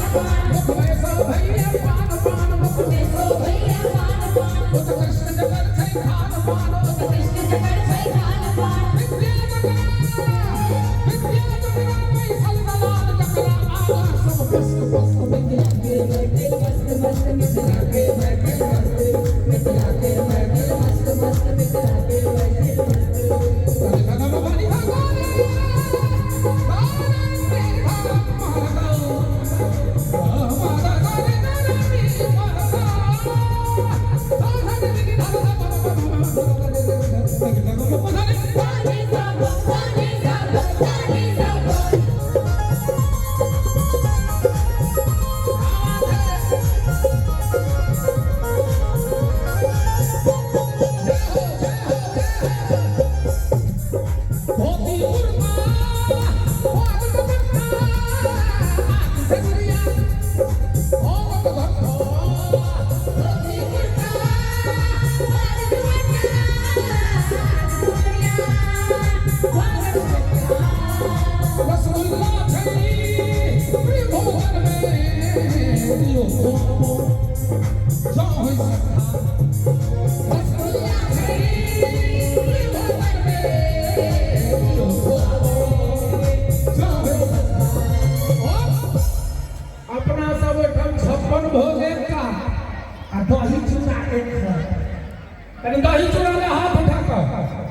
मुख में शोभैया पान पान, मुख में शोभैया पान पान, उत्कृष्ट जकर छै खान पान, उत्कृष्ट जकर छै खान पान, विद्या जकरा, विद्या जकरा बैसल दलाल जकरा आगाँ सब मस्त मस्त, मिथिला के मैथिल मस्त मस्त, मिथिला के मैथिल मस्त, मिथिला के मैथिल मस्त मस्त, मिथिला के मैथिल मस्त। सानी सा प सानी सा प सानी सा प। धोती कुर्ता पाग दुपट्टा सगरिया ओ घट्टो, धोती कुर्ता पाग दुपट्टा सुगरिया पाग दुपट्टा, रसगुल्ला छै त्रिभुवन में दियो खुआबो जँ होइ सखा, रसगुल्ला छै त्रिभुवन में दियो खुआबो जँ होइ सखा। अपना सब ओहिठाम 56 भोग एकटा आ दही चूड़ा एक खा, कनि दही चूड़ा ले हाथ उठा कऽ,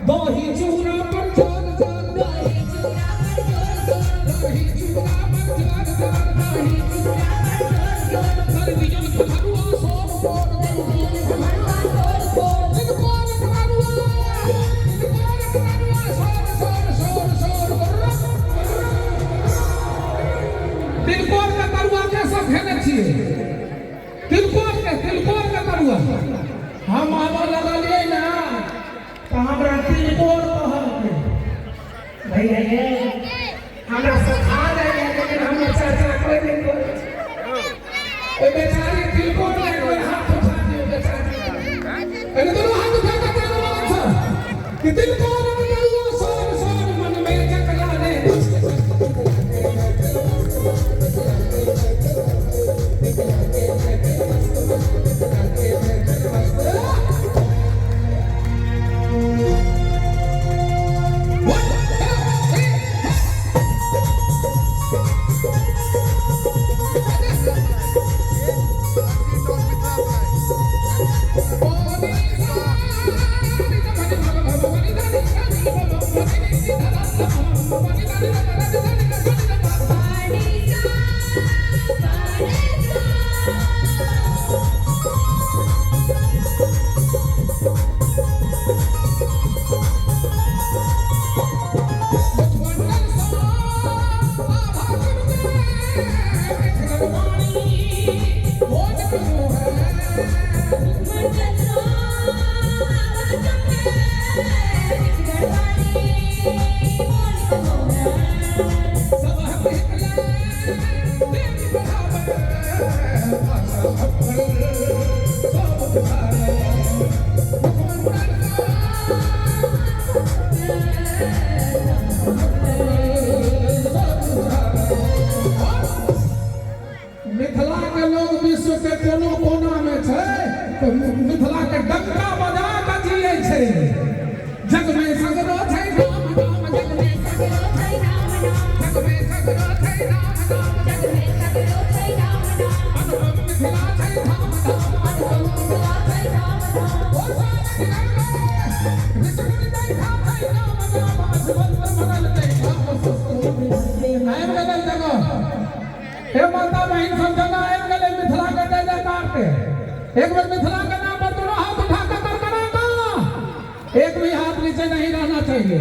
दही चूड़ा पर जोर जोर, दही चूड़ा पर जोर जोर, दही चूड़ा पर जोर जोर, दही चूड़ा पर जोर जोर, दरबिजन खमरुआ सोर सोर, दरबियन खमरुआ सोर सोर, तिलकोर खमरुआ, तिलकोर खमरुआ सोर सोर सोर सोर। तिलकोर के तरुआ के सब खेने छियै? तिलकोर के, तिलकोर के तरुआ हम आबऽ लगलियै ना तऽ हमरा तिलकोर कहलकै, भैया ये हमरा सिखा जाइए, लेकिन हमर चाचा कोइ नहि करै छै। ओहि बेचारी तिलकोर लए कऽ हाथ उठा दियौ बेचारी, कनि दुनू हाथ उठा कऽ चारू बगल सँ कि तिलकोर के तरुआ सोर सोर, मन में जकरा ने One, two, three, पानी सा पानी सा। मंडल सा आवा चमके गढ़वाली मोन मोरा, मिथिला के लोग विश्व के कोनो कोना में छै तऽ मिथिला के डंका बजा के जियै छै। जग में सगरो छै राम नाम, जग में सगरो छै राम नाम, जग में सगरो छै राम नाम, जग में सगरो छै राम नाम, अनुपम मिथिला छै धाम धाम, अनुपम मिथिला छै धाम धाम, ओ सारे जग में विष्णु दैठा छै राम नाम, असवंत मनल दैठा आबि गेलै जगह। हे माता बहिन सब जगह आबि गेलै मिथिला के जय जयकार के। एक बेर मिथिला के नाम पर दोनों हाथ उठा के करकरा का, एक भी हाथ नीचे नहीं रहना चाहिए।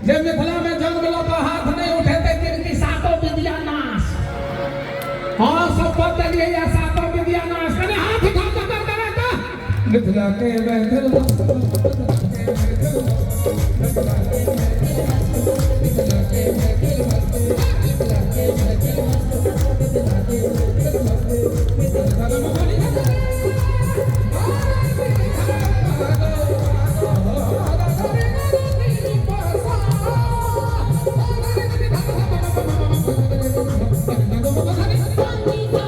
जे मिथिला में जन्म लो तो हाथ नहीं उठेते जिनकी सातों विद्या नाश। हाँ सब पद देलिए या सातों विद्या नाश, कने हाथ उठा के करकरा का मिथिला के मैथिल, मिथिला के मैथिल, मिथिला के मैथिल, मिथिला के मैथिल, मिथिला के मैथिल, मिथिला के मैथिल। पानी सा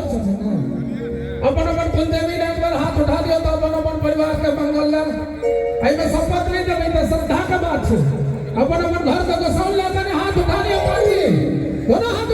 सेहो छथिन ने। अपन अपन कुलदेवी एक बेर हाथ उठा दियौ तऽ अपन अपन परिवार के मंगल लेल। एहिमे शपथ नहि देबै तऽ श्रद्धा के बात छै। अपन अपन घर के गोसाउन लए कनि हाथ उठा दियौ, पाँची दोनो हाथ।